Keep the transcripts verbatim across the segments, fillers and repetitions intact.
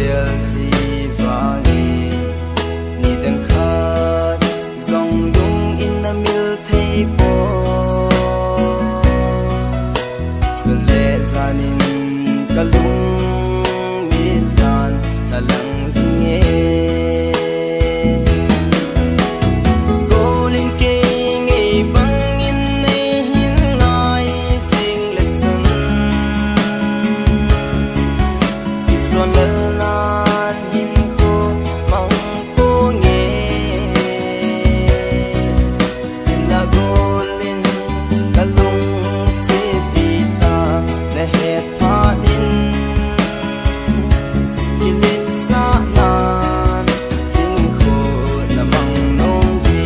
Vel si vangin, ni den khat zong lung in na mil thei po. Sun le zanin ka lung mit dan na lang zing e. Golin kei ngei bangin nei hin ngai zing le chun, i son lel nan hin ko mang ko nge. Ina golin ka lungsit dita na het phat in, kilit sa nan in ko na mang nom ji.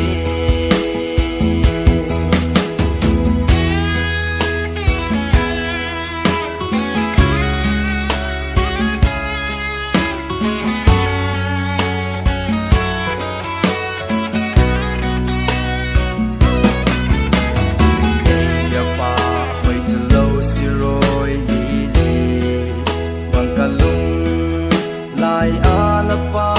Yapa hoi chu lo siroi li li, bang ka lung lai a na pa